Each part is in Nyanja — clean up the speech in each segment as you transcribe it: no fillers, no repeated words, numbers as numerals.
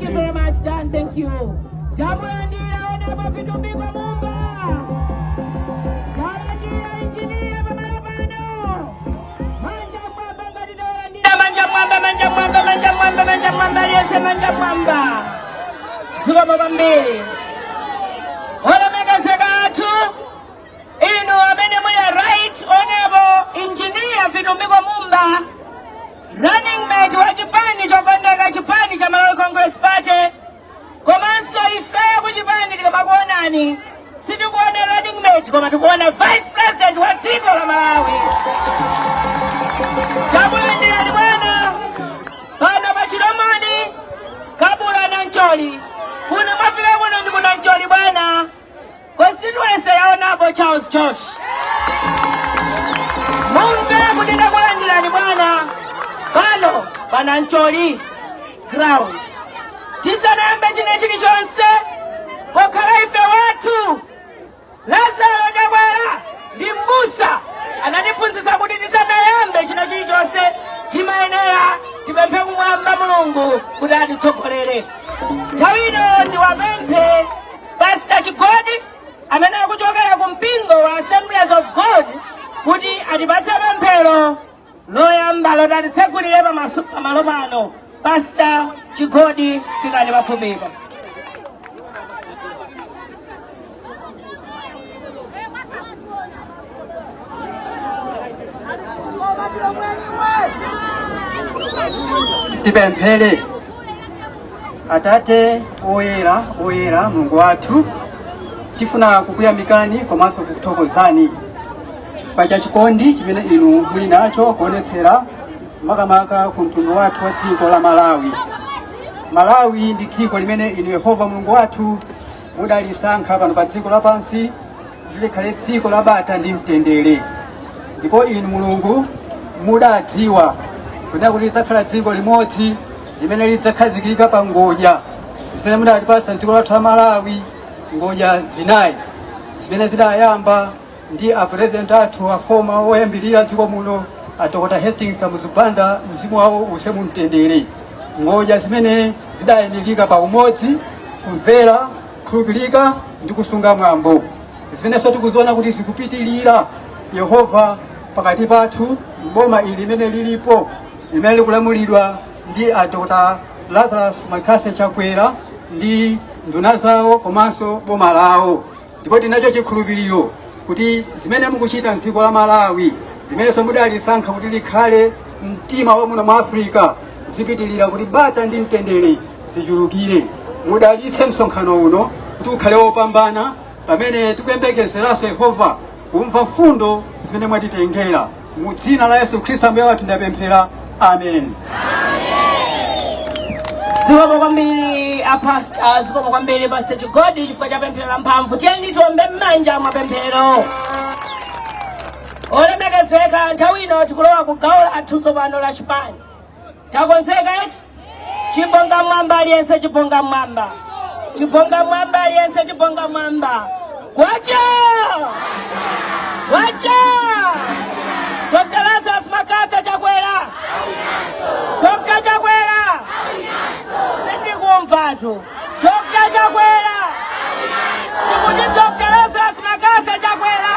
Thank you very much, Dan. Thank you. Tamulandira Honorable Vitumbiko Mumba. Talandira engineer pamalo pano. Manja mwamba ngati tawalandira, manja mwamba, manja mwamba, manja mwamba, manja mwamba, aliyense manja mwamba. Zikomo kwambiri. Olemekezeka athu, inu amene muli Right Honorable Engineer Vitumbiko Mumba, running mate wa chipani chokondeka, chipani cha Malawi Congress Party, komanso ife ku chipani tikamakuonani sitikuona running mate koma tikuona vice president wa dziko la Malawi. Takulandirani bwana pano pa Chilomoni, Kabula Nancholi. Kuno mwafika kuno ndi kuNancholi bwana, constituency ya Honorable Charles Josh. Mumve kuti ndakulandirani bwana pano pa Nancholi ground. Tisanayambe chine chilichonse, pokhala ife wathu Lazaro Chakwera ndi mbusa, anatiphunzitsa kuti tisanayambe china chilichonse timayenera tipemphe kumwamba Mulungu kuti atitsogolere. Nthawi ino ndiwapemphe Pastor Chigodi amene akuchokera ku mpingo wa Assemblies of God kuti atipatse pemphero loyamba loti atitsegulire pamalo pano. Pastor Chigodi, fikani pafupipo. Tipemphere. Atate oyera, oyera, Mulungu wathu, tifuna kukuyamikani komanso kukuthokozani chifukwa cha chikondi chimene inu muli nacho kuonetsera makamaka ku mtundu wathu wa dziko la Malawi. Malawi ndi dziko limene inu Yehova Mulungu wathu mudalisankha pano pa dziko lapansi kuti likhale dziko la bata ndi mtendere, ndipo inu Mulungu mudadziwa kunena kuti lidzakhala dziko limodzi limene lidzakhazikika pa ngodya zimene mudalipatsa dziko lathu la Malawi, ngodya zinayi zimene zidayamba ndi a president athu a former oyambirira dziko muno, a Dr. Hastings Kamuzu Banda, mzimu wawo uuse mumtendere. Ngodya zimene zidayimikika pa umodzi, kumvera, kukhulupirika ndi kusunga mwambo, zimenenso tikuziona kuti zikupitirira Yehova pakati pathu mboma ili limene lilipo, limene likulamulidwa ndi a Dr. Lazarus McCarthy Chakwera ndi nduna zawo komanso boma lawo. Ndipo tinacho chikhulupiriro kuti zimene mukuchita mdziko la Malawi, limenenso mudalisankha kuti likhale mtima wa muno mwa Africa, zipitirira kuti bata ndi mtendere zichulukire. Mudalitse msonkhano uno kuti ukhale wopambana pamene tikuyembekezeranso Yehova kumva mfundo zimene mwatitengera. Mu dzina la Yesu Khristu Ambuye wathu ndapemphera, amen. Zikomo kwambiri apasta, zikomo kwambiri Pastor Chigodi chifukwa cha pemphero la mphamvu. Tiyeni tiombe m'manja mwa pemphero. Olemekezeka, nthawi ino tikulowa ku gawo lathu tsopano la chipani. Takonzeka eti? Chibonga mwamba aliyense, chibonga mwamba, chibonga mwamba aliyense, chibonga mwamba. Kwacha kwacha! Dr. Lazarus McCarthy Chakwera, Dr. Chakwera, sindikumvatu. Dr. Chakwera, tikuti Dr. Lazarus McCarthy Chakwera,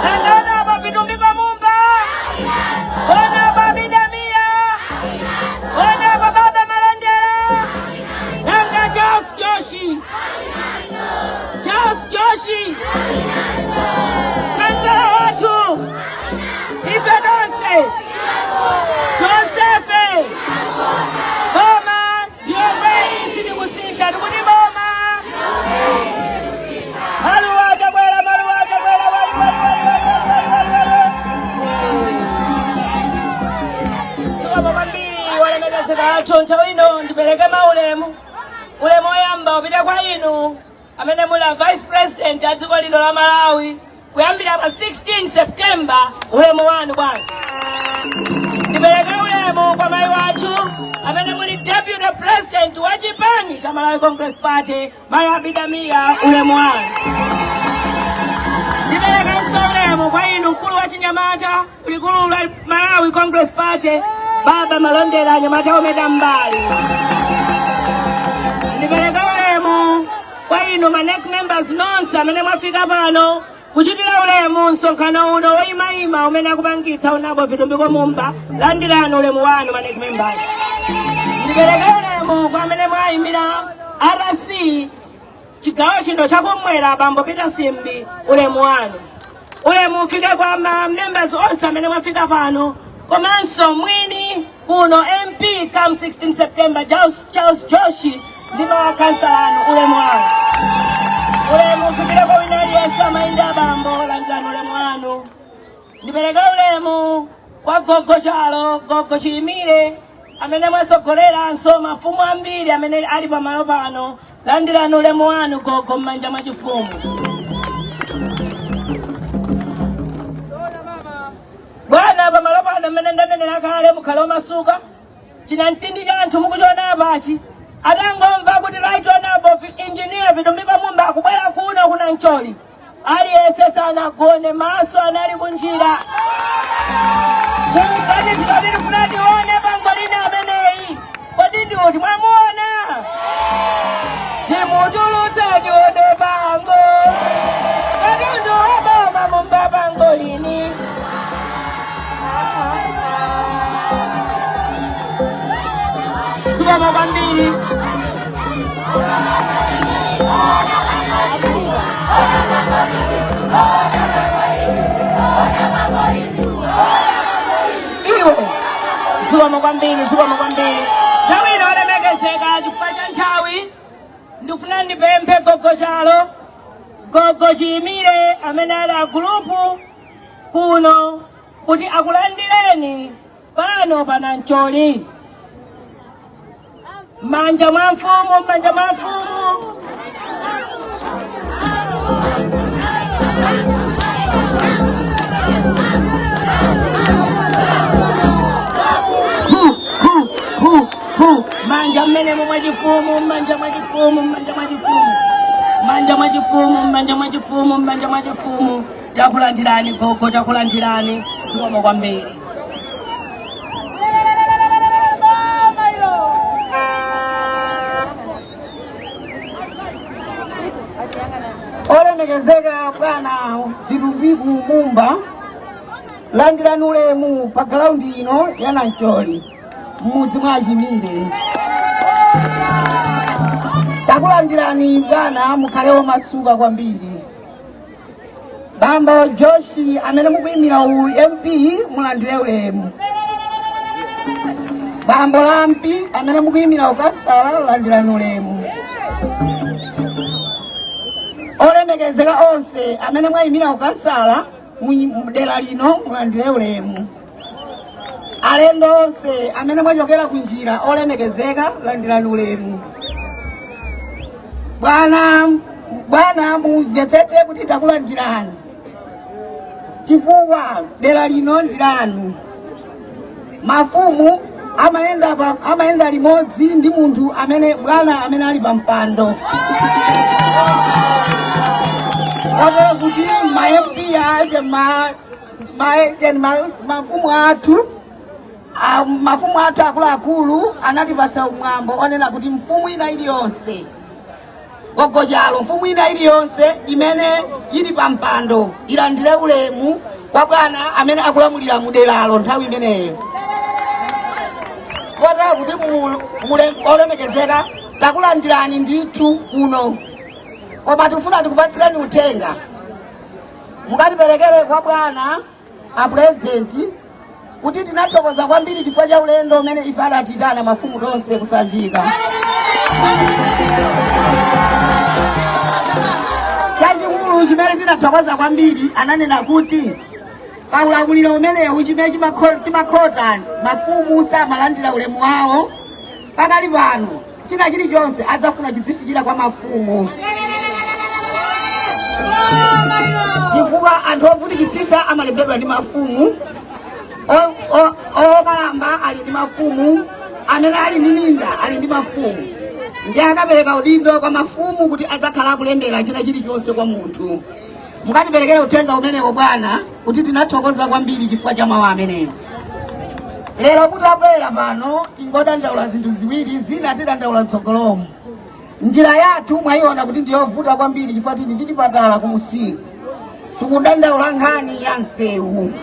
Honorable Vitumbiko Mumba, Honorable Abida Mia, Honorable Baba Malondera, nanga Charles Joshi, Charles Joshi, kansala wathu, ife tonse, tonsefe, boma ndiyomweyi, sitikusintha. Tikuti boma maluwa Chakwera, maluwa Chakwera, wali wali wali wali wali wali wali wali. Zikomo kwambiri olemekezeka athu. Nthawi ino ndipereke maulemu. Ulemu oyamba upite kwa inu amene muli a vice president a dziko lino la Malawi kuyambira pa 16 September. Ulemu wanu bwana. Ndipereke ulemu kwa mayi wathu amene muli deputy president wa chipani cha Malawi Congress Party, Mayi Abida Mia, ulemu wanu. Ndiperekenso ulemu kwa inu mkulu wa chinyamata kulikulu la Malawi Congress Party, Baba Malondera, anyamata ometa mbali. Ndipereke ulemu kwa inu ma NEC members nonse amene mwafika pano kuchitira ulemu msonkhano uno woyimayima umene akupangitsa Honourable Vitumbiko Mumba. Landirani ulemu wanu, ma NEC members. Ndipereke ulemu kwa amene mwayimira RC chigawo chino chakumwera, Bambo Peter Simbi, ulemu wanu. Ulemu ufike kwa ma members onse amene mwafika pano, komanso mwini kuno MP come 16 September, Charles Joshi, ndi makansala anu, ulemu wanu. Ulemu ufikire kwa wina aliyense, amayi ndi abambo, landirani ulemu wanu. Ndipereke ulemu kwa Gogo Chalo, Gogo Chiyimire, amene mwasogoleranso mafumu ambiri amene ali pamalo pano. Landirani ulemu wanu, gogo, m'manja mwa chifumu. Bwana, pamalo pano, mmene ndanenera kale, mukhale omasuka. Chinamtindi cha anthu mukuchiona apachi, atangomva kuti Right Honorable Engineer Vitumbiko Mumba akubwera kuno ku Nancholi, aliyense sanagone, maso anali kunjira, kuganizira kuti tifuna tione pangolini ameneyi. Kodi ndi uti? Mwamuona? Timutulutse tione pango katundu waboma Mumba pangolini. Zikomo kwambiri. Iwe, zikomo kwambiri, zikomo kwambiri. Nthawi ino, olemekezeka, chifukwa cha nthawi, ndifuna ndipemphe Gogo Chalo, Gogo Chiyimire, amene ali a group kuno, kuti akulandireni pano pa Nancholi. Manja mwa mfumu, manja mwa mfumu. Hu hu hu hu! Manja mmenemo mwa chifumu, manja mwa chifumu, manja mwa chifumu, manja mwa chifumu, manja mwa chifumu, manja mwa chifumu. Takulandirani, gogo, takulandirani. Zikomo kwambiri. Olemekezeka Bwana Vitumbiko Mumba, landirani ulemu pa ground ino ya Nancholi, m'mudzi mwa Achimire. Takulandirani bwana, mukhale omasuka kwambiri. Bambo Joshi amene mukuyimira u MP, mulandire ulemu. Bambo Lampi amene mukuyimira ukansala, landirani ulemu. Olemekezeka onse amene mwayimira ukansala mu dera lino, mulandire ulemu. Alendo onse amene mwachokera kunjira, olemekezeka, landirani ulemu. Bwana, bwana, mumvetsetse kuti takulandirani chifukwa dera lino ndi lanu. Mafumu amayenda limodzi ndi munthu amene, bwana amene ali pa mpando, kotero kuti ma MP aje mafumu athu, mafumu athu akuluakulu anatipatsa mwambo onena kuti mfumu ina iliyonse, gogochalo, mfumu ina iliyonse imene ili pa mpando ilandire ulemu kwa bwana amene akulamulira muderalo nthawi imeneyo. Kotero kuti olemekezeka, takulandirani ndithu kuno, koma tifuna tikupatsireni uthenga, mukatiperekere kwa bwana a President kuti tinathokoza kwambiri chifukwa cha ulendo umene ife adatitana mafumu tonse kusanjika. Chachikulu chimene tinathokoza kwambiri, ananena kuti pa ulamuliro umenewu chimene chimakhota, mafumu samalandira ulemu wawo. Pakali pano china chilichonse adzafuna chidzifikira kwa mafumu, chifukwa anthu ovutikitsitsa amalembedwa ndi mafumu, okalamba ali ndi mafumu, amene ali ndi minda ali ndi mafumu. Ndi akapereka udindo kwa mafumu kuti adzakhala akulembera china chilichonse kwa munthu. Mukatiperekere uthenga umenewo, bwana, kuti tinathokoza kwambiri chifukwa cha mawu amenewo. Lero mutabwera pano, tingodandaula zinthu ziwiri, zina tidandaula mtsogolomo. Njira yathu mwayiona kuti ndiyovuta kwambiri chifukwa tili ndi chipatala kumusiku. Tikudandaula nkhani ya msewu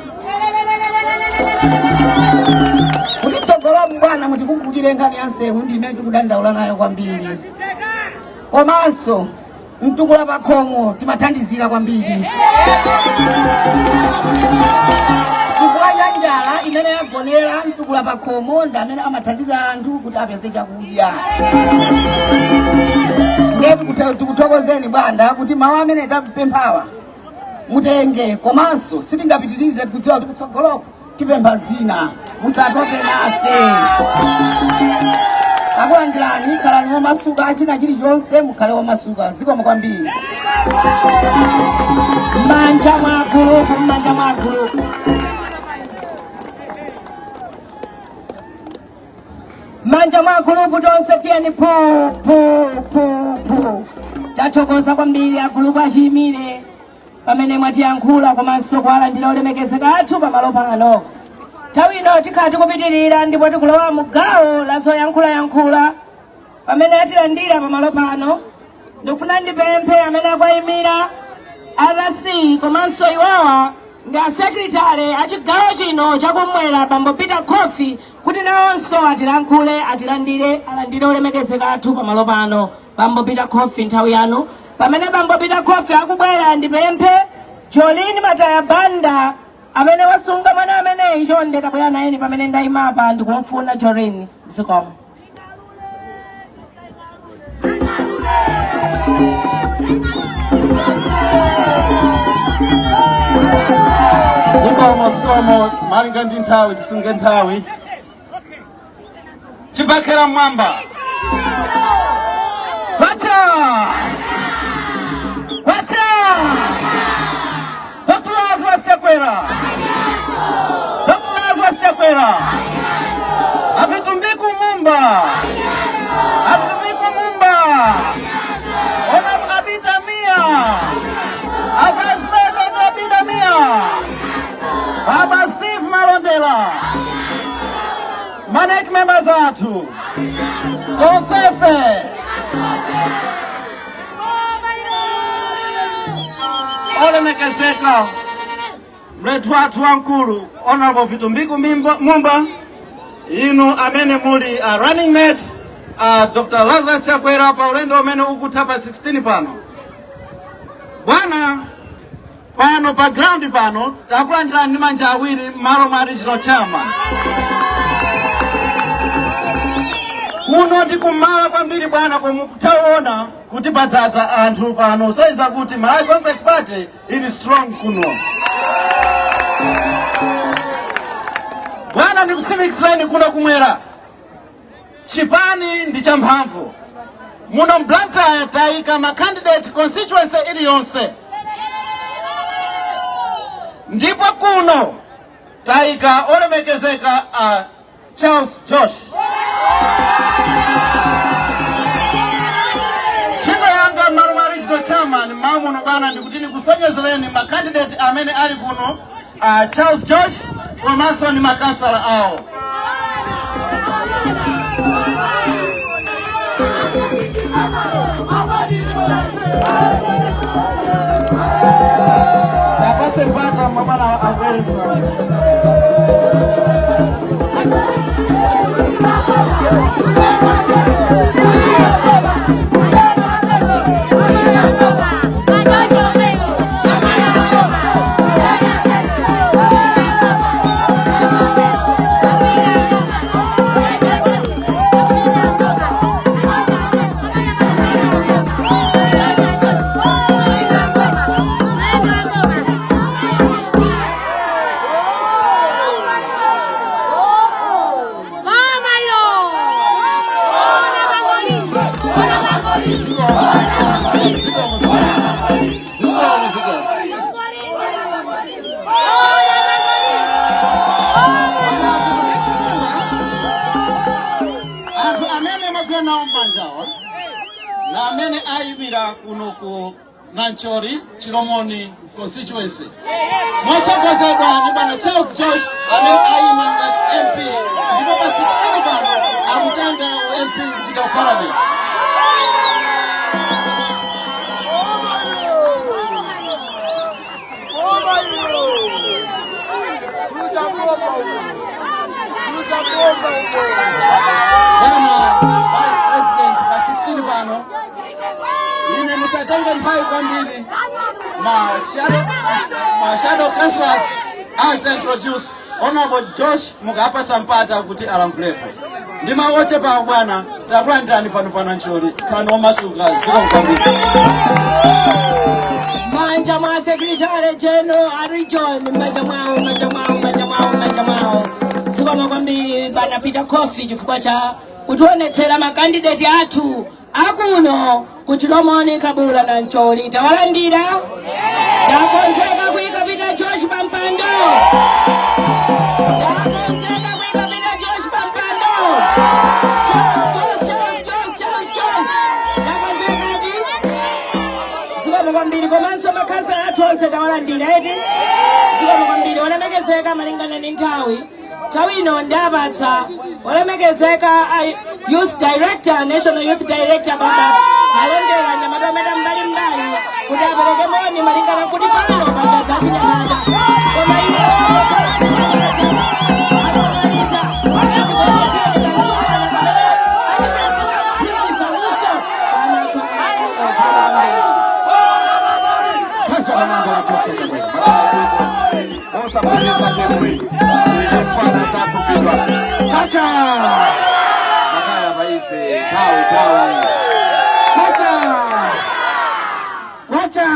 kuti tsogolomu bwana mutikumbukire. Nkhani ya msewu ndi imene tikudandaula nayo kwambiri. Komanso mtukula pakhomo timathandizira kwambiri chifukwa cha njala imene yagonera. Mtukula pakhomo ndi amene amathandiza anthu kuti apeze chakudya. Ndiye tikuthokozeni bwana kuti mawu amene tapemphawa mutenge, komanso sitingapitirize, tikudziwa kuti kutsogoloko tipempha zina. Musatope nafe, takulandirani, khalani womasuka, china chilichonse mukhale womasuka. Zikomo kwambiri. M'manja mwa gulupu, m'manja mwa gulupu, m'manja mwa gulupu tonse, tiyeni pu pu pu pu. Tathokoza kwambiri agulupu achiyimire pamene mwatiyankhula komanso kuwalandira olemekezeka athu pamalo pano. Nthawi ino tikhala tikupitirira ndipo tikulowa mu gawo la zoyankhulayankhula pamene atilandira pamalo pano. Ndikufuna ndipemphe amene akuyimira RC komanso iwawa ndi asekretary a chigawo chino chakumwera, Bambo Peter Coffey, kuti nawonso atilankhule, atilandire, alandire olemekezeka athu pamalo pano. Bambo Peter Coffey, nthawi yanu. Pamene Bambo Peter Coffey akubwera, ndipemphe Jolin Mataya Banda amene wasunga mwana ameneyi, chonde tabwera nayeni pamene ndayimapa, ndikumfuna Jolin. Zikomo. Zikomo, zikomo. Malinga ndi nthawi, tisunge nthawi. Chibakera mwamba! Kwacha kwacha! Dr Lazarus Chakwera, Dr Lazarus Chakwera! A Vitumbiko Mumba, a Vitumbiko Mumba! Honorable Abida Mia, a Vice President Abida Mia, Baba Steve Malondela, ma NEC members athu tonsefe, olemekezeka mlethu wathu wamkulu Honorable Vitumbiko Mumba, inu amene muli a running mate Dr. Lazarus Chakwera pa ulendo umene ukutha pa 16 pano, bwana, pano pa ground pano takulandirani ndi manja awiri m'malo mwa regional chairman. Kuno ndi kummawa kwambiri bwana, koma mutaona kuti padzaza anthu pano, soiza kuti Malawi Congress Party ili strong kuno. Bwana, ndikutsimikizireni, kuno kumwera chipani ndi champhamvu. Muno m'Blantyre tayika ma candidate constituency iliyonse, ndipo kuno tayika olemekezeka a Charles Josh. Ntchito yanga m'malo mwa regional chairman mmawa muno bwana ndikuti ndikusonyezereni ma candidate amene ali kuno, Charles Josh komanso ndi makansala awo. Napase mpata mabwana abwere. Mama yo! Ona bangoli! Ona bangoli! Zikomo, zikomo, zikomo. Ona bangoli! Anthu amene magwira nawo m'manjawa na amene ayimira kuno ku Nancholi Chilomoni constituency mosogozedwa ndi bwana Charles Josh amene ayima ngati MP, ndipo pa 16 pano akutenga u MP kupita ku parliament. Bwana Vice President, pa 16 pano ine musatenge nthawi kwambiri. Ma shadow councillors as introduce Honorable Josh, mukapasa mpata kuti alankhuleko ndi mawu ochepa. Bwana, takulandirani pano pa Nancholi, khalani omasuka. Zikomo kwambiri. Manja mwa Secretary General a region, manja mwawo, manja mwawo, manja mwawo, manja mwawo. Zikomo kwambiri, bwana Peter Coffey, chifukwa cha kutionetsera ma candidate athu akuno ku Chilomoni, Kabula na Ncholi. Tawalandira, takonzeka kuyika Peter Josh pampando, takonzeka kuyika Peter Josh pampando. Josh, Josh, Josh, Josh, Josh, Josh, takonzekadi. Zikomo kwambiri. Komanso makhansala athu onse tawalandira, eti? Zikomo kwambiri. Olemekezeka, malingana ndi nthawi, nthawi ino ndapatsa olemekezeka a youth director, national youth director, baba Alondera Nyamatameta mbalimbali, kuti apereke moni malingana kuti pano padzadza achinyamata, koma iye okhala achinyamata akamaliza akatikuonetseni kansungwana pamene ayenera luso pano. Zikomo. Sasa mambo ya Dr. Chakwera osapoteza kemwe ilifana zathu vidwa kacha makaya maise tawi tawi kwacha kwacha.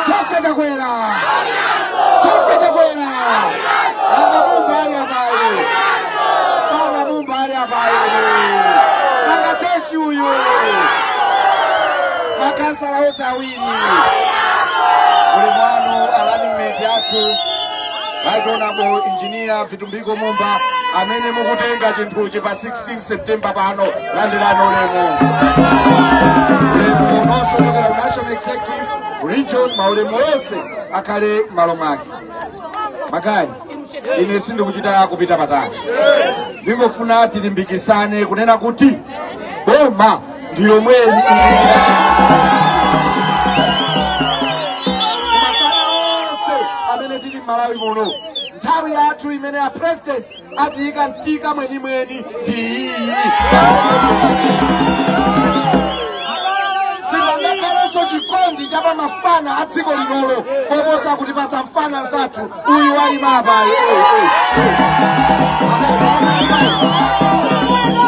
Dr. Chakwera, Dr. Chakwera, anga Mumba ali abayi pana, Mumba ali abayi nanga Joshi uyu, makansala onse awiri ulemu wanu. A running mate athu, Right Honorable Engineer Vitumbiko Mumba, amene mukutenga chinthuchi pa 16 September pano, landirani ulemu, ulemu nonse ochokera ku national executive, region, maulemu onse akhale m'malo mwake. Magayi, ine sindikuchita kupita patali, ndingofuna tilimbikisane kunena kuti boma ndiyomweni ilili. Mafana onse amene tili m'Malawi muno, nthawi yathu imene a President atiyika mtika mwenimweni ndi iyi. Sipangakhalenso chikondi cha pamafana a dziko linolo koposa kutipasa mfana zathu uyu wayima apayi.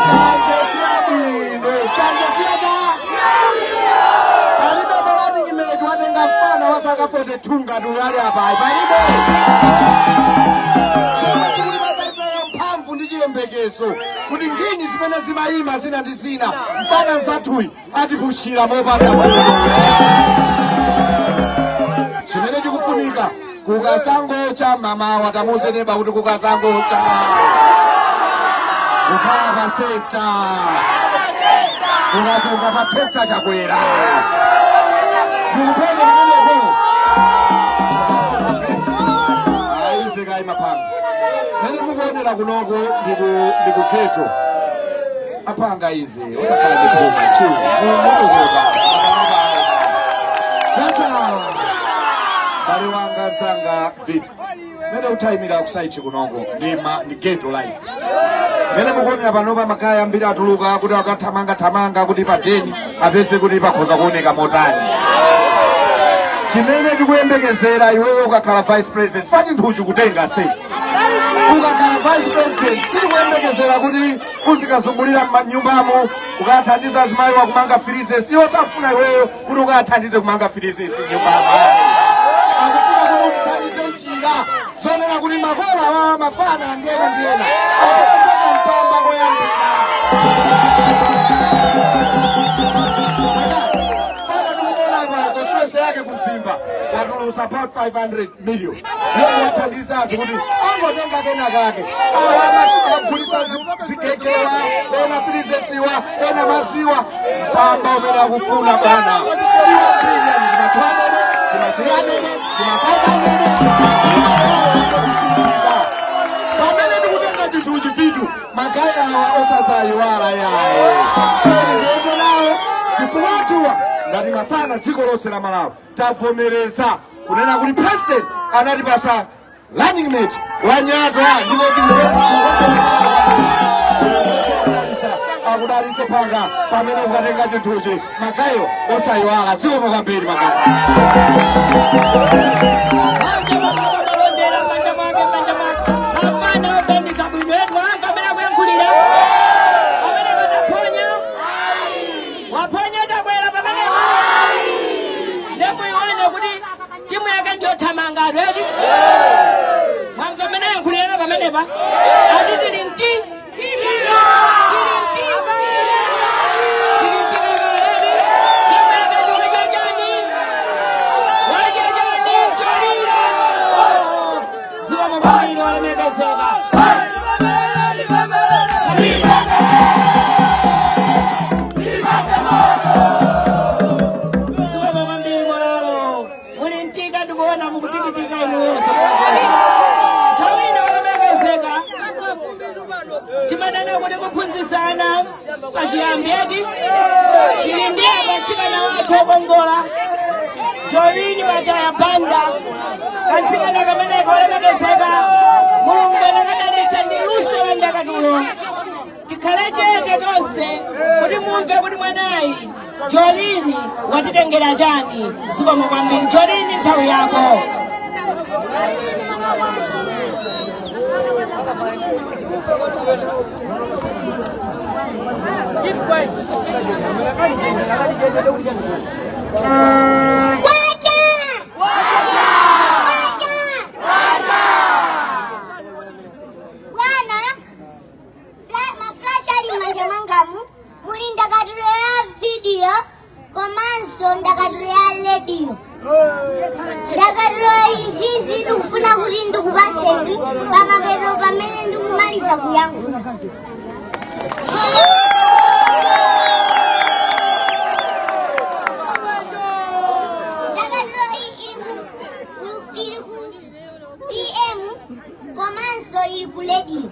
Sanje siyabwino, sanje siyada. Palibe ma running mate watenga mfana wa zaka 42 ngati uyu ali apayi, palibe. Zomwe zikutipasa ifeyo mphamvu ndi chiyembekezo kuti ngini zimene zimayima zina ndi zina, mfana nzathuyi atipushira mopanda vuto. Chimene chikufunika kukasangocha mamawa, tamuzeneba kuti kukasangocha kukhala pa center, kukachonga pa Dr. Chakwera, ndikupenge kumeneko aizekayi mapanga. Mene mukuonera kunoko ndiku ghetto. Apanga izi osakhala ndiphuma chiu mutukota kacha. Bale wanga, msanga vitu mene utayimira ku site kunoko ndi ghetto life. Mene mukuonera panopa, makaya ambiri atuluka kuti akathamanga thamanga kuti pateni apeze kuti pakhoza kuoneka motani. Chimene tikuyembekezera, iweyo ukakhala Vice President, fa chinthuchi kutenga se ukakhala Vice President, sitikuyembekezera kuti uzikazungulira m'manyumbamo ukathandiza azimayi wa kumanga freezers. Iwo safuna iweyo kuti ukathandize kumanga freezers m'nyumbamo. Akufuna kuti umthandize njira zonena kuti makolo awawa, mafana ndiyena ndiyena, apezeka mpamba koyambira. Pana tikuona pa constituency yake kumzimba watulusa about 500 million yowathandiza anthu kuti angotenga kena kake. Awa amachita kugulisa zigegewa, ena freezersiwa, ena maziwa. Mpamba umene akufuna bwana siwa billion, kuma 200, kuma 300, kuma 500 kusinthika. Pamene tikutenga chinthuchi vitu magaya awa osazayiwala yaye, tiyeni tiyende nawo chifukwa ngati mafana dziko lonse la Malawi tavomereza kunena kuti President anatipasa Running mate wanyatwa, ndipo akudalise panga pamene ukatenga chinthuchi. Magayo osayiwala, zikomo kwambiri magayo. Manja mwake malondera, manja mwake, manja mwake. Afana oganiza bwino etu anga amene akuyankhulira pamene pataponya waponya Chakwera pamene ndekuione kuti timu yake ndiyothamanga eti. Mwamva amene ayankhulira pamenepa, ati tili mti, tili mti, tili mti kakaleni. Timu yake ndi wachachani, wachachani mtoliro. Zikomo kwambiri olemekezeka. Chabwino. Zikomo kwambiri molalo. Muli mtika, ndikuona mukutikitika inuyonse. Chabwino olemekezeka. Timanena kuti kuphunzisana pachiyambi eti. Tili ndi atsikana wathu okongola, Jolini Mataya Banda, katsikana kameneko olemekezeka, Mulungu anakadalitsa ndi luso la ndakatulo. Tikhale chete tonse kuti mumve kuti mwanayi Jolini watitengera chani. Zikomo kwambiri Jolini, nthawi yako. Kwacha! Kwacha! Bwana, maflash ali m'manja mwangamu muli ndakatulo ya video komanso ndakatulo ya radio. Ndakatulo izizi ndikufuna kuti ndikupaseni pamapeto pamene ndikumaliza kuyankhula. Ndakatulo iyi ili ku PM komanso ili ku radio.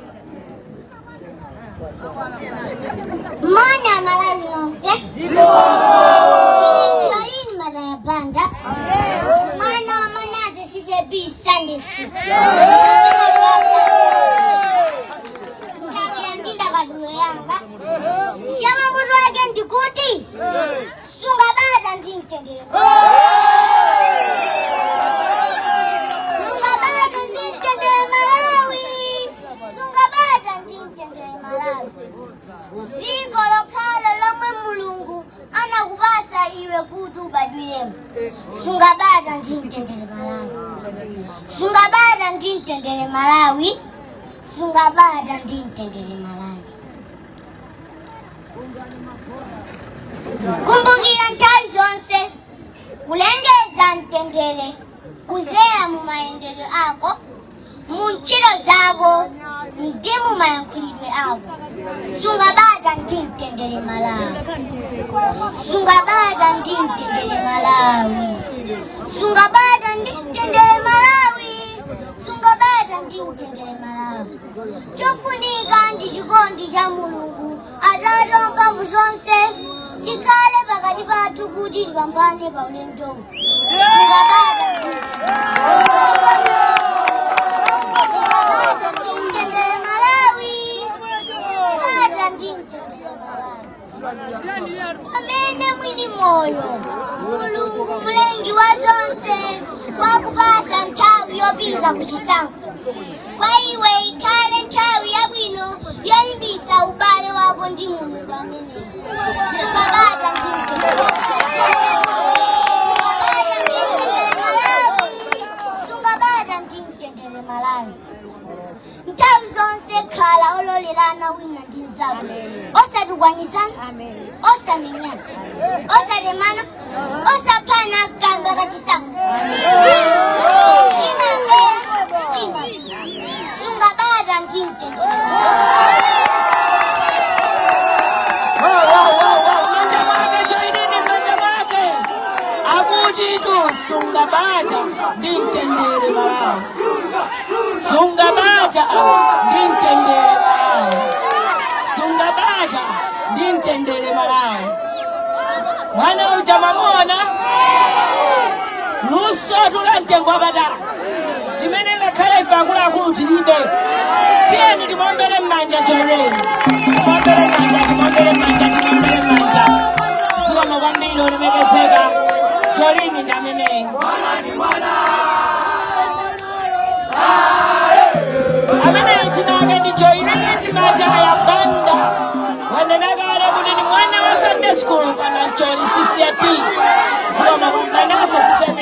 Moni Amalawi nonse. Ine Jolini Mataya Banda, mwana wa Manase CCAP Sunday School. Ndabwera ndi ndakatulo yanga yomwe mutu wake ndikuti "Sunga Bata ndi Mtendere". Sunga bata ndi mtendere Malawi, sunga bata ndi mtendere Malawi. Dziko lokhalo lomwe Mulungu anakupasa iwe kuti ubadwiremo. Sunga bata ndi mtendere Malawi, sunga bata ndi mtendere Malawi, sunga bata ndi mtendere Malawi. Kumbukira nthawi zonse kulengeza mtendere kuzera mu mayendedwe ako, mu ntchito zako ndi mu mayankhulidwe ako. Sunga bata ndi mtendere Malawi, sunga bata ndi mtendere Malawi, sunga bata ndi mtendere Malawi, sunga bata ndi mtendere Malawi. Chofunika ndi chikondi cha Mulungu Atate wamphamvu zonse chikhale pakati pathu kuti tipambane pa ulendowu. Sunga bata ndi mtendere. Sunga bata ndi mtendere Malawi. Bata ndi mtendere Malawi. Pamene mwini moyo Mulungu mlengi wa zonse wakupasa nthawi yopita ku chisankho, kwa iwe ikhale nthawi yabwino yolimbisa ubale wako ndi Mulungu ameneyo. Sunga bata ndi mtendere. Sunga bata ndi mtendere Malawi. Sunga bata ndi mtendere Malawi. Nthawi zonse khala ololerana wina ndi mnzake, osatukwanizana, osamenyana, osatemana, osaphana kamba kachisankho. Chimabwera, chimapita. Sunga bata ndi mtendere. Wow, wow, wow, wow. Manja mwake Joinini, manja mwake akuti tu sunga bata ndi mtendere Malawi, sunga bata ndi mtendere Malawi, sunga bata ndi mtendere Malawi. Mwana uja mwamuona, luso la mtengo wapatali limene ngakhale Ngakhale ife akuluakulu tilibe. Tiyeni timuombere m'manja Joreen, timuombere m'manja, timuombere m'manja, timuombere m'manja. Zikomo kwambiri, olemekezeka. Joreen ndi ameneyi. Ameneyi dzina ake ndi Joreen Machaya Banda. Wanena kale kuti ndi mwana wa Sunday school pa Nancholi CCAP. Zikomo. Manase CCAP.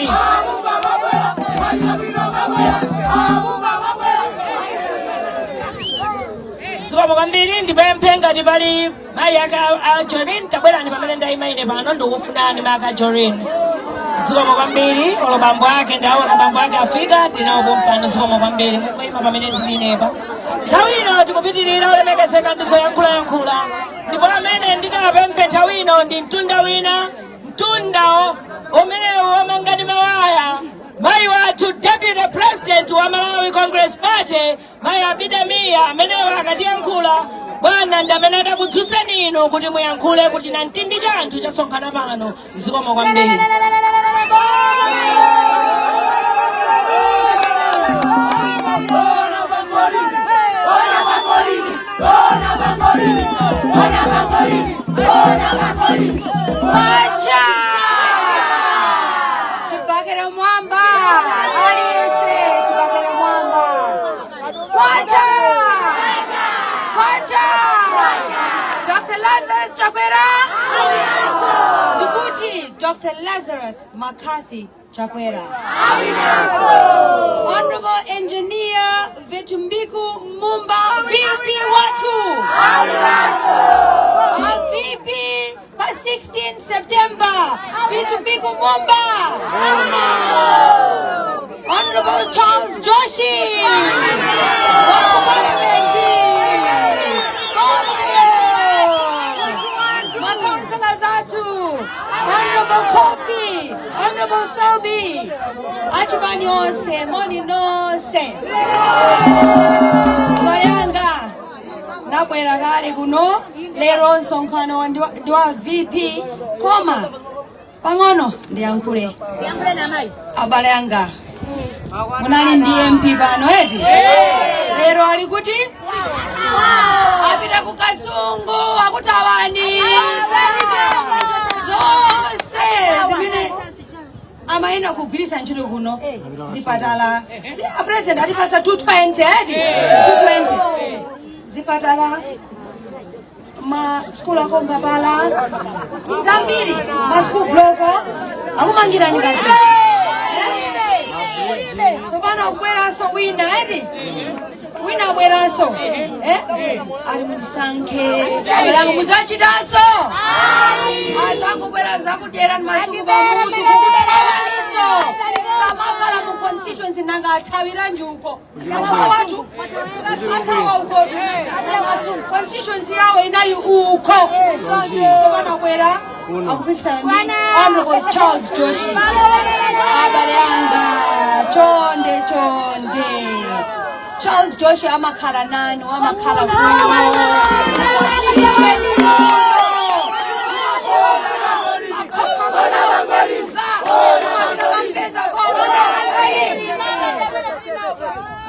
Zikomo kwambiri. Ndipemphe ngati pali mayi ake a Jorin, tabwerani pamene ndayima ine pano, ndikufunani mayi ake a Jorin. Zikomo kwambiri. Olo bambo ake, ndaona bambo ake afika, tinawo pompano. Zikomo kwambiri, mukuima pamene ndili inepa. Nthawi ino tikupitirira, olemekezeka, ndizoyankhulayankhula, ndipo amene nditapemphe nthawi ino ndi mtunda wina, mtunda umenewu womanga ndi mawaya, mayi wathu, deputy president wa Malawi Congress Party, Mayi Abida Mia. Amenewa akatiyankhula, bwana, ndi amene adakudzutsani inu kuti muyankhule kuti namtindi cha anthu chasonkhana pano. Zikomo kwambiri. Kwacha! Chibakera mwamba! Aliyense chibakera mwamba! Kwacha! Kwacha! Dr. Lazarus Chakwera! Ndikuti Dr. Lazarus McCarthy Chakwera. Honorable Engineer Vitumbiko Mumba, VP wathu. A VP pa 16 September, Vitumbiko Mumba. Honorable Charles Joshi wa ku Parliament. Omayo. Macouncillors athu, Honorable Coffee, Honorable Selby, achipani onse, moni nonse. Abale anga, nabwera kale kuno lero, msonkhano ndi wa VP, koma pang'ono ndiyankhule. Abale anga, munali ndi MP pano eti? Lero ali kuti? Apita ku Kasungu, akuthawani. Zonse zimene amayenera kugwiritsa ntchito kuno, zipatala, si a president atipasa 220 eti? 220 zipatala, ma school akombapala zambiri, ma school block akumangirani kadzi. Eh? Tsopano akubweranso wina eti? Wina abweranso, eh? Ali mutisankhe, abale anga, muzachitanso azangobwera zakudyera masuku pamutu kukuthawaninso. Samakhala mu constituency, nanga athawiranji uko? Athawa watu, athawa ukotu. Constituency yawo inali uko. Tsopano abwera akupikisana ndi Honorable Charles Joshi. Abale anga, chonde chonde, Charles Joshi amakhala nanu, amakhala kuno constituency kuno.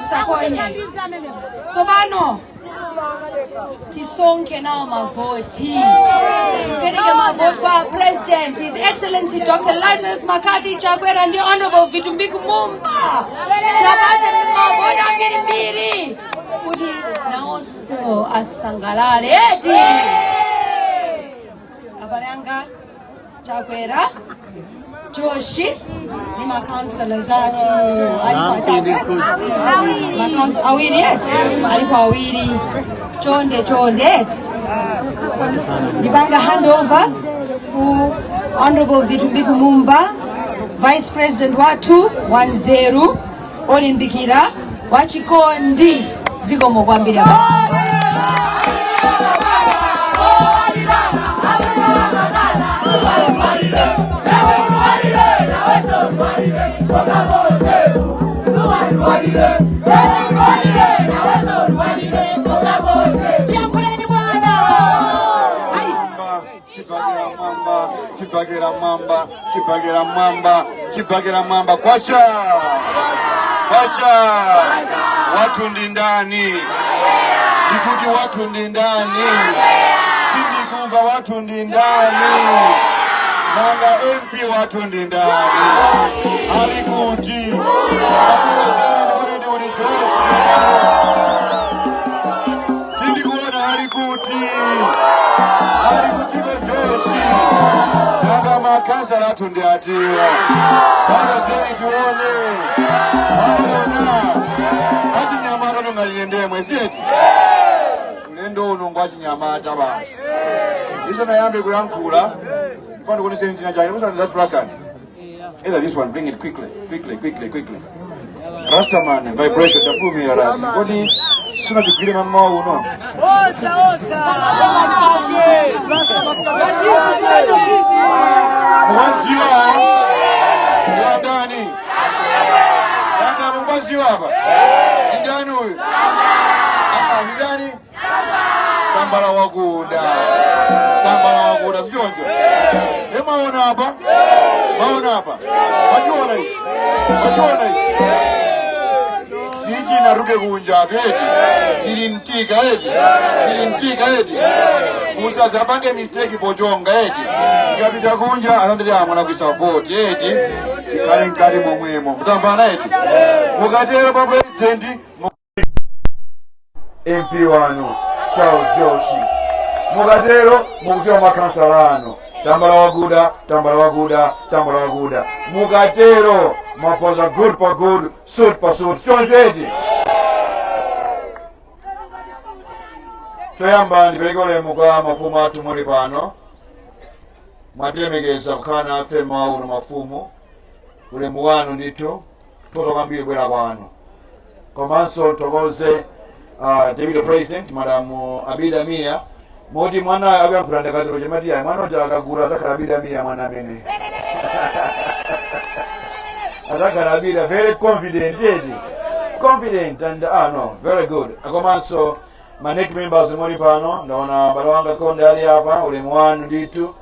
Musaponye. Tsopano tisonkhe nawo mavoti, tipereke mavoti kwa President, His Excellency Dr. Lazarus McCarthy Chakwera ndi Honorable Vitumbiko Mumba. Tiwapase mavoti ambirimbiri kuti nawonso asangalale eti? Abale anga, Chakwera, Joshi ni macouncillors athu alipo atatu, awiri eti? Alipo awiri. Chonde chonde eti, ndipanga handover ku Honorable Vitumbiko Mumba, Vice President wathu wanzeru, olimbikira, wachikondi. Zikomo kwambiri, abale. Tiyankhuleni, bwana. Chibakera mwamba, chibakera mwamba, chibakera mwamba, chibakera mwamba! Kwacha! Kwacha! Wathu ndi ndani? Ndikuti wathu ndi ndani? Sindikumva, wathu ndi ndani? Nanga MP wathu ndi ndani? Ali kuti? Akulozeni, ndikuti ndikuti Joyce. Sindikuona, ali kuti? Ali kutiko Joyce? Nanga makhansala athu ndi atiwa? Palozeni tione. Maona achinyamata tongalile ndemwe siyeti ulendo uno ngwachinyamata basi. Isanayambe kuyankhula, mfano kuoneseni china chake. Kusana that placard, either this one, bring it quickly, quickly, quickly, quickly. Rastaman vibration, tafulumira rasi. Kodi sinachigwire mamawa uno? Osa, osa! Mwaziwa ndani? Ndani mwaziwa apa? Ni ndani huyu? Ah, ni ndani? Tambala wakuda, tambala wakuda, sichoncho? Emaona apa, maona apa, machiona ichi, machiona ichi, sichinaruke kunja atu eti chili mtika eti chili mtika eti musazapange mistake pochonga eti ikapita kunja ananditi amwana kuisa voti eti chikhale mkati momwemo mutambana eti mukatero pa president MP wanu Charles Joshi, mukatero mukusiwa makhansala anu tambala wakuda, tambala wakuda, tambala wakuda. Mukatero mapoza good pa good, suit pa suit, choncho eti. Choyamba ndipereke ulemu kwa mafumu athu muli pano. Mwatilemekeza kukhala nafe mawa uno mafumu, ulemu wanu ndithu, toto kwambiri kubwera kwanu. Komanso tokoze deputy president Madam Abida Mia, moti mwana akuyankhula ndakatero chemati ayi mwana uja akagula atakhala Abida Mia, mwana amene atakhala Abida, very confident eti, confident and ah no, very good. Komanso ma NEC members muli pano, ndaona abale wanga Konde ali apa, ulemu wanu ndithu.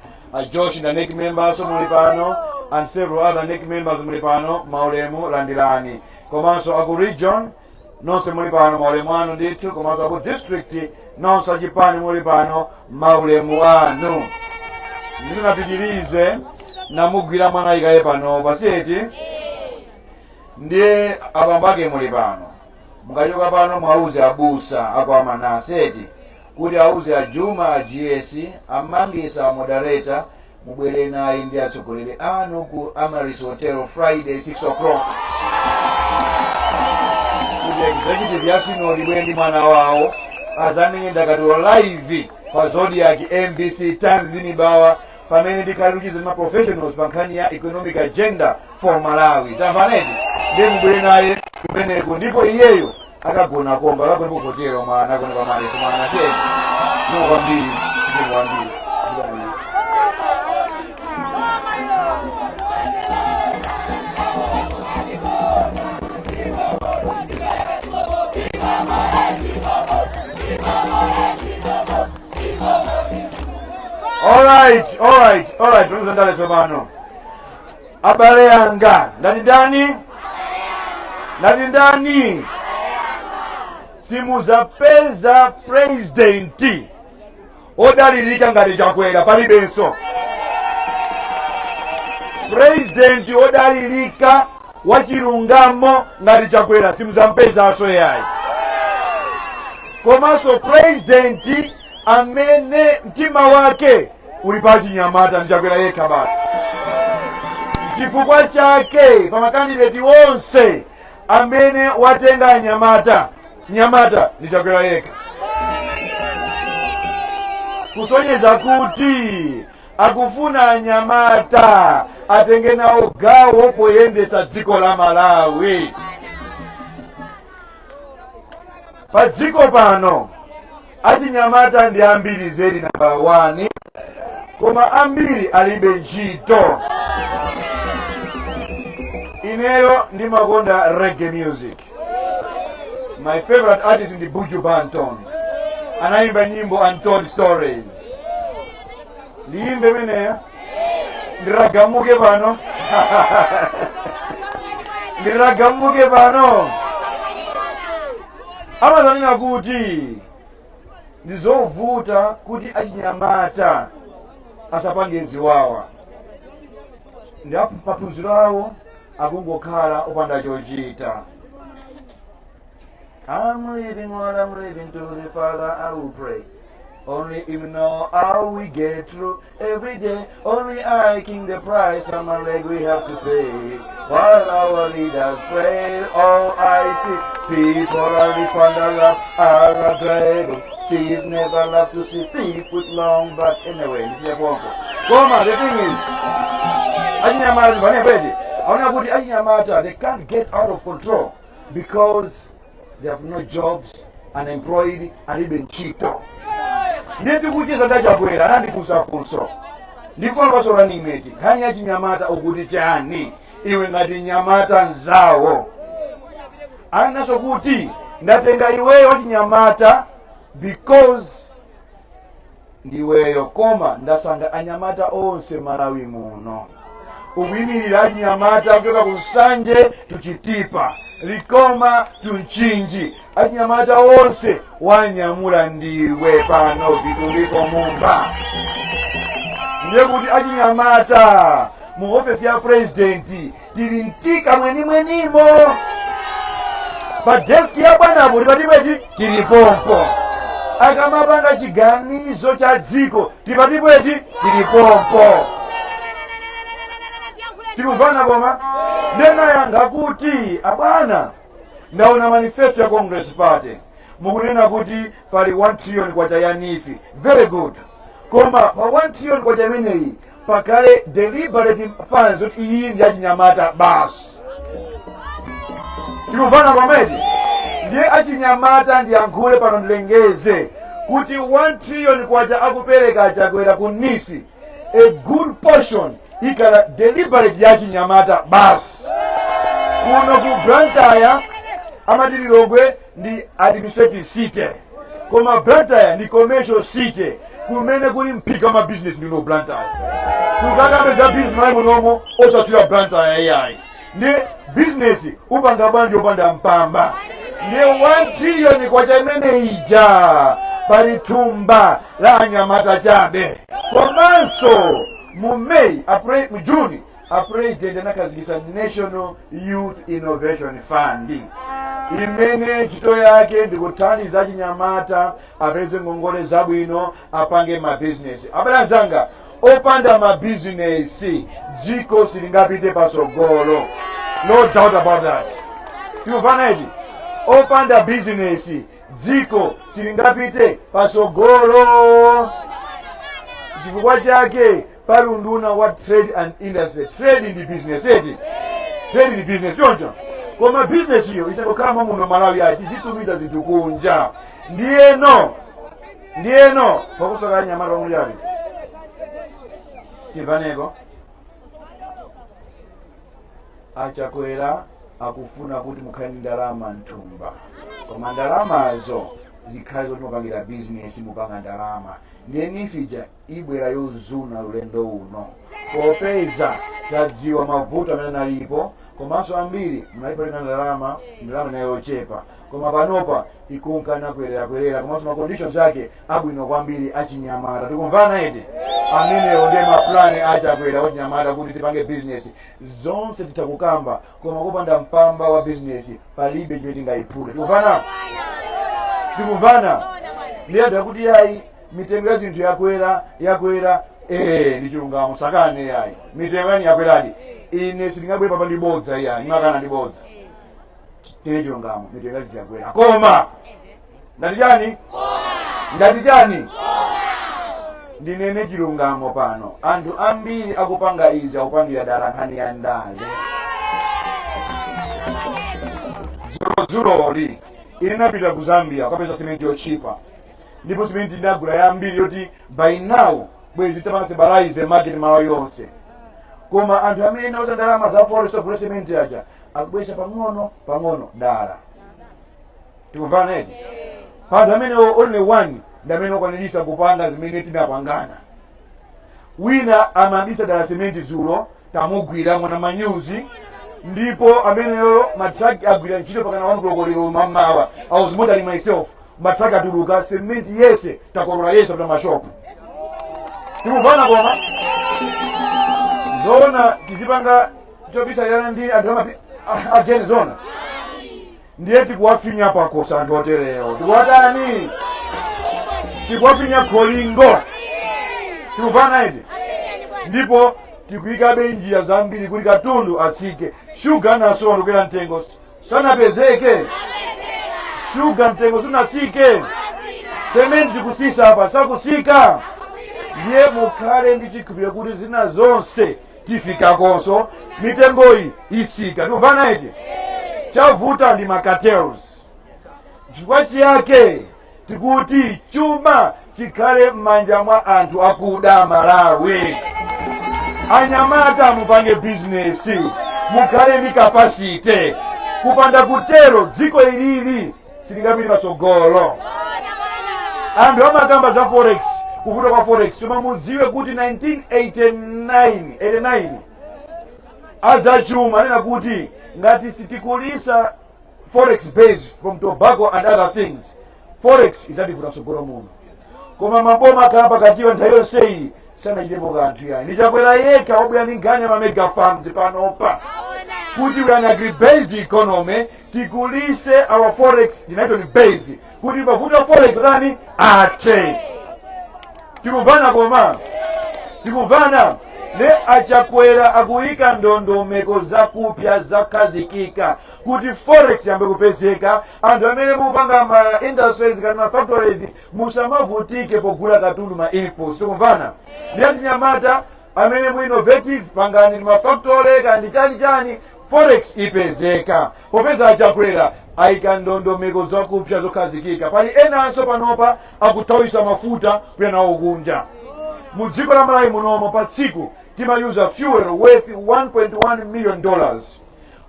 Josh na NEC members muli pano and several other NEC members muli pano, maulemu landirani. Komanso aku region nonse muli pano, maulemu anu ndithu. Komanso aku district nonse achipani muli pano, maulemu anu. Ndisanapitirize, namugwira mwana ikaye pano pasiyeti, ndiye abambo muli pano, mukachoka pano mwauze abusa ako amanaseti kuti auze ajuma a GS amangisa a moderator, mubwere naye ndi atsogoleri anu ku Amaris Hotel Friday 6 o'clock kuti executive ya sinodi ibwere ndi mwana wawo azamenye ndakatulo live pa Zodiak, MBC, Times ndi Mibawa, pamene ndikhale kuchiza ma professionals pa nkhani ya economic agenda for Malawi. Tamvaneti? Ndiye mubwere naye kumeneko, ndipo iyeyo akagona komba, akagona ku hotelo, mwana agone pa Amaris, mwana seni no kwambiri, ndi kwambiri. All right, all right, all right. Ndale tsopano. Abale anga, ndati ndani? Ndati ndani? Simuzapeza president odalirika ngati Chakwera, palibenso. President odalirika wachilungamo ngati Chakwera simuzampezanso yayi. Komanso president amene mtima wake uli pa chinyamata ndi Chakwera yekha basi. Chifukwa chake pa makandideti onse amene watenga anyamata nyamata ndi Chakwera yekha, kusonyeza kuti akufuna anyamata atenge nawo gawo poyendesa dziko la Malawi. Pa dziko pano achinyamata ndi ambiri zedi, namba 1, koma ambiri alibe ntchito. Ineyo ndimakonda reggae music. My favorite artist ndi Buju Banton, anayimba nyimbo Untold Stories. Ndiyimbe imeneyo, ndiragamuke pano. Ndilagamuke pano. Amazanena kuti ndizovuta kuti achinyamata asapange ziwawa, ndi maphunziro awo akungokhala opanda chochita. I'm living what I'm living to the Father I will pray. Only him know how we get through every day. Only I king the price on my leg we have to pay. While our leaders pray, all I see people are under up are a grave. Thief never love to see thief with long back. Anyway, this is a pompo. Koma, the thing is, achinyamata vanepete aona kuti achinyamata, they can't get out of control because they have no jobs, unemployed, alibe ntchito. Ndiye tikucheza ndaChakwera, anandifunsa funso, ndifuna paso running mate, nkhani ya chinyamata ukuti chani iwe ngati nyamata nzawo? Anaso kuti ndatenga iweyo wachinyamata because ndiweyo, koma ndasanga anyamata onse Malawi muno. Ukuyimirira achinyamata kuchoka ku Nsanje to Chitipa, Likoma to Mchinji, achinyamata onse wanyamula ndiwe pano Vitumbiko Mumba. Ndiye kuti achinyamata mu ofesi ya president tili mtika mwenimwenimo, pa deski ya bwanapo tipatipweti tilipompo, akamapanga chiganizo cha dziko tipatipweti tilipompo. Tikumvana? Koma ndenayankha kuti, abwana, ndaona manifesto ya Congress Party, mukunena kuti pali 1 trillion kwacha ya NEEF. Very good, koma pa 1 trillion kwacha imeneyi pakhale deliberate funds kuti iyi ndi achinyamata basi. Tikumvana pamene? Ndiye achinyamata, ndiyankhule pano, ndilengeze kuti 1 trillion kwacha akupereka Chakwera ku NEEF, a good portion ikhala deliberate ya achinyamata basi. Kuno ku Blantyre, amati Lilongwe ndi administrative city, koma Blantyre ndi commercial city, kumene kuli mphika ma business ndino Blantyre. Sukakapeza business mali munomo osatchula Blantyre iyayi. Ndi business upanga bwanji opanda mpamba? Ndiye 1 trillion kwacha imene ija pali thumba la anyamata chabe. Komanso mu May, April, mu June, a president anakhazikitsa National Youth Innovation Fund, imene ntchito yake ndikuthandiza achinyamata apeze ngongole zabwino, apange mabizinesi. Abale anzanga, opanda mabizinesi dziko silingapite pasogolo, no doubt about that. Tikumvana iti? Opanda bizinesi dziko silingapite pasogolo. Chifukwa chake pali unduna wa Trade and Industry. Trade ndi business eti? Trade ndi business choncho, koma business iyo isangokhala muno Malawi ayi, tizitumiza zinthu kunja. Ndiyeno pakusoka anyamata pamulyapi timvaneko. AChakwera akufuna kuti mukhale ndi ndalama mthumba, koma ndalamazo zikhale zoti mupangira bizinesi, mupanga ndalama. Ndiye NEEF ija ibwera yozuna ulendo uno, popeza tadziwa mavuto amene analipo, komanso ambiri munalipatenga ndalama, ndalama inayo yochepa, koma panopa ikunkana kwerera, komanso ma conditions ake abwino kwambiri achinyamata. Tikumvana iti? Amenewo ndiye maplani aChakwera achinyamata kuti tipange business. Zonse titakukamba, koma kupanda mpamba wa business palibe chimene tingayiphule. Tikumvana? Tikumvana? Ndiye anthu akuti yayi, mitengo ya zinthu yakwera, yakwera. Ndi chilungamo, sakane yayi, mitengo yani yakweradi. Ine sindingabwere papa ndi bodza iyayi, ndimakana ndi bodza. Tine chilungamo, mitengo ya zinthu yakwera, koma ndati chani? Ndati chani? Ndinene chilungamo pano, anthu ambiri akupanga izi akupangira dala nkhani ya ndale. Zuloli ine napita ku Zambia kukapeza simenti yochipa, ndipo simenti ndagula yambiri yoti by now bwezi tapanga stabilize market Malawi yonse. Koma anthu amene ndauza ndalama za forex ogula simenti aja akubweza pang'ono pang'ono dala. Tikumvana eti? Pa anthu amene, only one ndi amene okwanirisa kupanga zimene tinapangana. Wina amabisa dala simenti, dzulo tamugwira mwana manyuzi. Ndipo ameneyo matraki agwira ntchito pakana 1 koloko lero mammawa. I was monitoring myself. Matraki atuluka, cement yese takolola yese pa mashopu. Tikuvana koma zona tizipanga chobisalirana ndi anthu amapi ageni zona, ndiye tikuwafinya pakosa anthu oterewo. Tikuwatani? Tikuwafinya kholingo. Tikuvana iti? Ndipo tikuyikabe njira zambiri kuti katundu asike. Shuga naso wandokera mtengo sanapezeke, shuga mtengo sunasike, sementi tikusisa apa sakusika. Ndiye mukhale ndi chikhulupiriro kuti zina zonse tifikakonso, mitengoyi isika. Tikuvana iti? Chavuta ndi ma cartels. Chifukwa chiyake tikuti chuma chikhale m'manja mwa anthu akuda Malawi? Anyamata, mupange bizinesi, mukhale ndi capacity. Kupanda kutero dziko ilili silingapite patsogolo. Anthu amakamba za forex, kuvuta kwa forex, koma mudziwe kuti 1989 89 azachuma anena kuti ngati sitikulisa forex base from tobacco and other things, forex izativuta mtsogolo muno. Koma maboma akhala pakatiwa nthawi yonseyi sanachitepo kanthu yayi. Ndi Chakwera yekha wabwera ndi nkhani ya ma mega farms panopa, kuti we are an agri-based economy, tikulise our forex generation base kuti pavuta forex tani ate. Tikumvana koma? Tikumvana? Ne aChakwera akuyika ndondomeko zakupya zakhazikika kuti forex yambe kupezeka. Anthu amene mupanga ma industries kani ma factories musamavutike pogula katundu, ma inputs. Tikumvana? Ndi achinyamata amene mu innovative, pangani ndi ma factory kandi chani chani, forex ipezeka popeza aChakwera ayika ndondomeko zakupya zokhazikika. Pali enanso panopa akuthawisa mafuta kupita nawo kunja. Mu dziko la Malawi munomo pa tsiku timayuza fuel worth $1.1 million,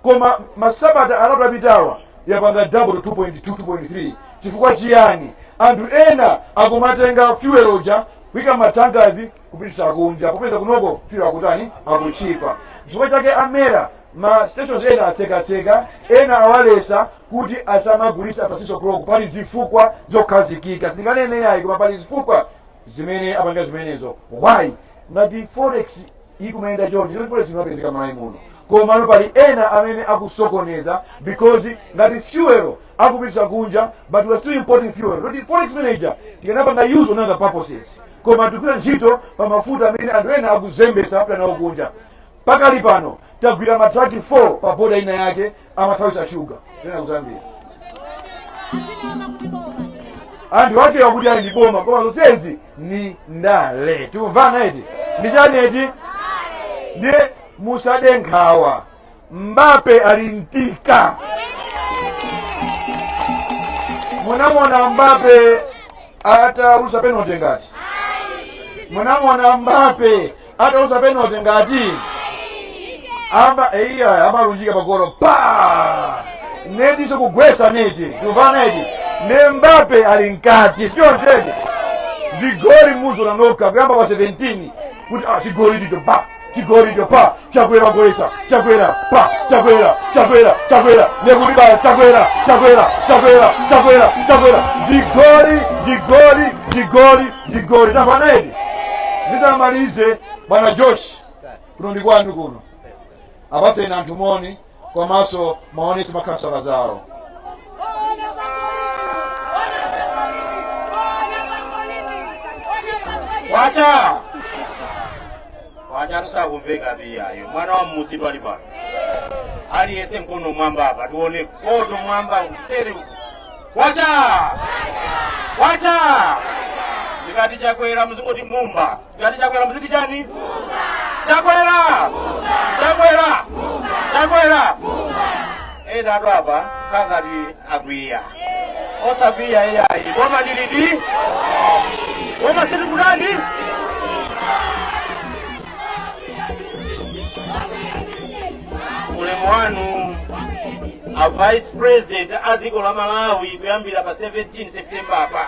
koma masabata 3 apitawa yapanga double to 2.2, 2.3. Chifukwa chiyani? Anthu ena akumatenga fuel uja kuyika ma tankers kupitisa kunja popeza kunoko fuel akutani? Akuchipa. Chifukwa chake amera ma stations ena atsekatseka, ena awalesa kuti asamagulisa pa 6 o'clock. Pali zifukwa zokhazikika, sindinganene yayi, koma pali zifukwa zimene apanga zimenezo. Why? Ngati forex ikumayenda chonje, choti forex imapezeka Malawi muno, komano pali ena amene akusokoneza, because ngati fuel akupitisa kunja but we are still importing fuel, kuti forex manager tikanapanga use on other purposes, koma tikugwira ntchito pa mafuta amene anthu ena akuzembesa apita nawo kunja. Pakali pano tagwira matraki 4 pa boda ina yake, amathawisa shuga tena ku Zambia. Anthu ake akuti ali ndi boma, koma zonsezi ni ndale. Tikumvana eti? Ndi chani eti? Ndiye musade nkhawa, Mbappe ali mtika. Munamona Mbappe atalusa penalty ngati? Munamona Mbappe atalusa penalty ngati? Amba iya amalunjika pagolo pa netiso kugwesa neti. Tikumvana eti? Ne Mbappe ali mkati, sio ntete? Zigoli muzo nanoka kuyamba pa 17 kuti ah, chigoli ndicho pa chigoli icho pa Chakwera golesa, Chakwera pa Chakwera, Chakwera, Chakwera, nekuti baya Chakwera, Chakwera, Chakwera, Chakwera, Chakwera, zigoli, zigoli, zigoli, zigoli. Tamvana eti? Ndisamalize, bwana Josh, kuno ndi kwanu kuno, apaseni anthu moni komanso maonetse makhansala zawo. Wacha wacha, tusakumveka piyayo. Mwana wa mmuzi pali pano, aliyense mkono mwamba apa, tione koto mwamba kuseri uku. Wacha wacha, ndikati Chakwera muzingoti Mumba, ndikati Chakwera muziti chani? Chakwera, Chakwera, Chakwera. Ena atu apa kakati akwiya, osakwiya iyayi. Boma ndiliti? Boma sitikutani? Ulemu wanu a Vice President a dziko la Malawi kuyambira pa 17 September apa.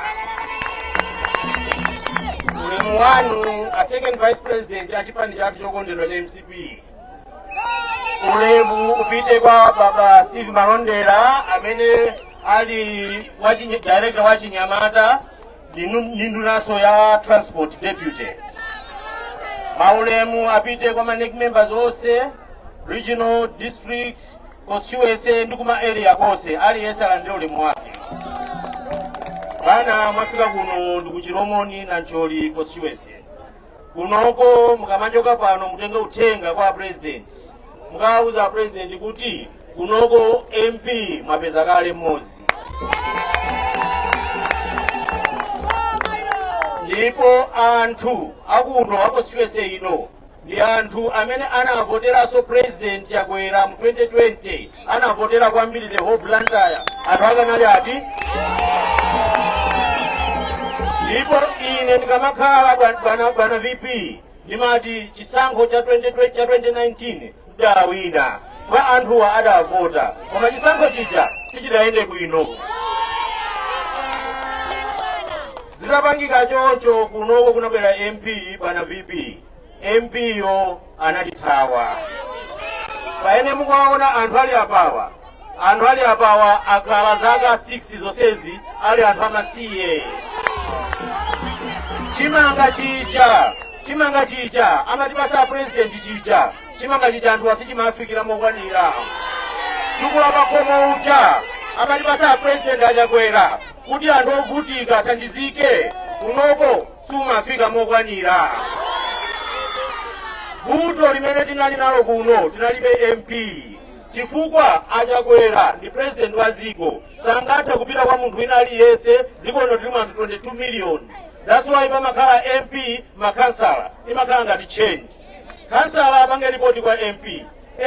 Ulemu wanu a Second Vice President a chipani chathu chokondedwa cha MCP. Ulemu upite kwa Baba Steve Malondera amene ali director wa chinyamata ndi ndunanso ya transport, deputy. Maulemu apite kwa ma NEC members onse, regional, district, constituency ndi kuma area konse. Aliyense alandire ulemu wake. Bana, mwafika kuno ndi ku Chilomoni, Nancholi constituency. Kunoko mukamachoka pano, mutenge uthenga kwa president, mukawuza president kuti kunoko MP mwapeza kale mmodzi, ndipo anthu akuno a constituency ino ndi anthu amene anavoteranso President Chakwera mu 2020. Anavotera kwambiri the whole Blantyre. Anthu akanali ati? Ndipo ine ndikamakhala bwana VP, ndimati chisankho cha 2020, cha 2019 mdawina kwa anthuwa adavota, koma chisankho chija sichidayende bwino. Zitapangika choncho, kunoko kunabwera MP. Bwana VP, MP yo anatithawa. Pamene mukuwaona anthu ali apawa, anthu ali apawa akhala zaka 6 zonsezi ali anthu amasiye. Chimanga chija, chimanga chija amatipasa president chija, chimanga chija anthu asichimafikira mokwanira. Tukula pakhomo uja amatipasa president aChakwera kuti anthu ovutika athandizike, kunoko sumafika mokwanira. Vuto limene tinali nalo kuno, tinalibe MP, chifukwa aChakwera ndi president wa dziko, sangathe kupita kwa munthu wina aliyense. Dziko lino tili anthu 22 million. That's why pamakhala MP, makhansala, imakhala ngati chain. Kansala apange ripoti kwa MP,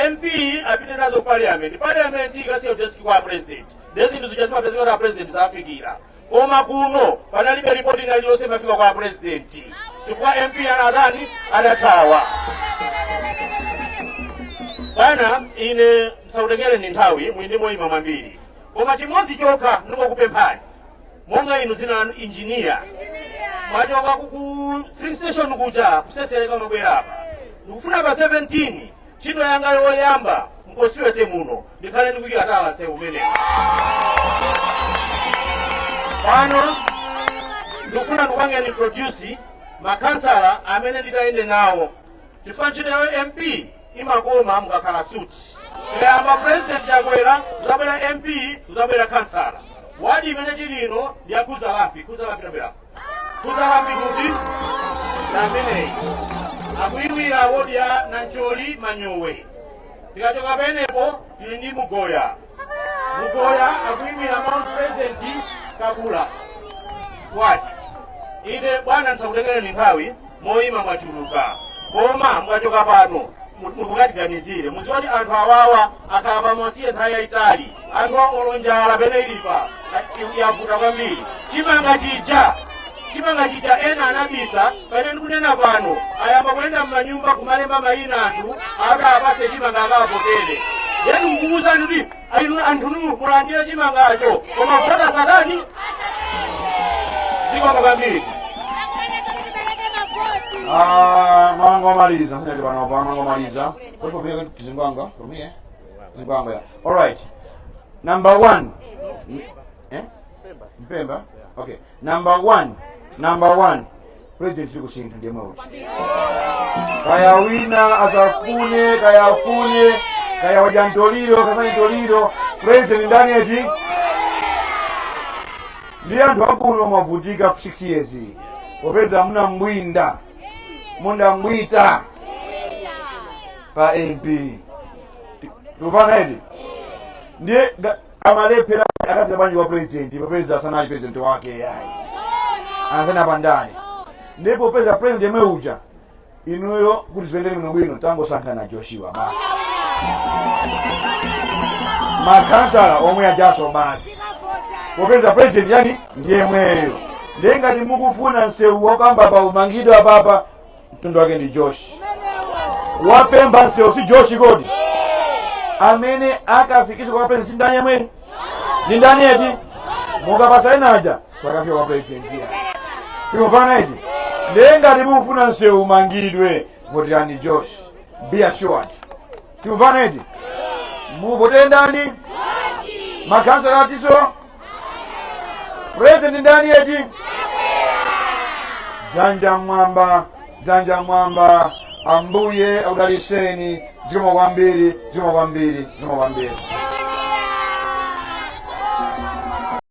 MP apite nazo parliament, parliament ikasiya desk kwa president. Ndi zinthu zija zimapezeka kuti a president safikira. Koma kuno panalibe ripoti ina iliyonse imafika kwa president, chifukwa MP anatani? Adathawa. Bwana, ine msautengereni nthawi, muli ndi moyima mwambiri, koma chimodzi chokha ndingokupemphani, monga inu zina lanu engineer, mwachoka ku filling station kuja kusesereka mabwera apa, ndikufuna pa 17 ntchito yanga yoyamba mconstituency muno ndikhale ndikuyika tala nsewu umenewu. Pano ndikufuna ndikupangeni introduce makhansala amene nditayende nawo, chifukwa ntchito ya MP imakoma mukakhala suit. Tikayamba President Chakwera, kuzabwera MP, kuzabwera kansala. Wadi imene tili ino ndi ya Khuzalampi. Khuzalampi, tabwera Khuzalampi kuti ameneyi akuyimira wodi ya Nancholi Manyowe. Tikachoka penepo tili ndi Mugoya. Mugoya akuyimira Mount Pleasant Kabula wadi. Ine bwana ndisakutengereni nthawi, moyima mwachuluka, koma mukachoka pano mukatiganizire. Muziwa kuti anthu awawa akhala pamasiye nthawi yayitali. Anthu olonjala pene ilipa yavuta kwambiri. Chimanga chija, chimanga chija ena anabisa. Pene ndikunena pano ayamba kuyenda m'manyumba kumalemba mayina anthu akapase chimanga akavotere. Yeni kukuwuzani kuti inu anthunu mulandire chimangacho, koma vota satani. Zikomo kwambiri. Ah, mwangomaliza sanyati pano pa mwangomaliza. What for me tizingwanga from here? Zingwanga, yeah. All right. Number 1. Eh? Mpemba. Okay. Number 1. Number 1. President sikusintha, ndiye mweuti. Kaya wina asafune, kaya afune, kaya wajantoliro, kasanya toliro, president ndani eti? Ndi anthu akuno mwavutika 6 years iyi. Popeza muna mbwinda munda mbwita pa MP, tikufana eti? Ndiye amalephera akafika bwanji wa president, popeza sanali president wake yayi, anasana pandani? Ndipo popeza president yemwe uja, inuyo kuti ziyendere bwino bwino, tangosankhana Joshua basi, makhansala omwe ajaso basi, popeza president yani ndiyemweyo. Ndiye ngati mukufuna msewu wakamba pa umangidwe apapa, mtundu wake ndi Josh. Wapemba msewu si Josh kodi? Amene akafikisa kwa president si ndani yemwe? Ndi ndani eti? Mukapasa enaja sakafika kwa president ya tikumvana eti? Ndiye ngati mukufuna msewu umangidwe, voterani Josh. Be assured. Tikumvana eti? Muvotere ndani? Makhansala atiso? President ndani eti? Dzanja mwamba, dzanja mwamba. Ambuye akudaliseni. Zikomo kwambiri, zikomo kwambiri, zikomo kwambiri.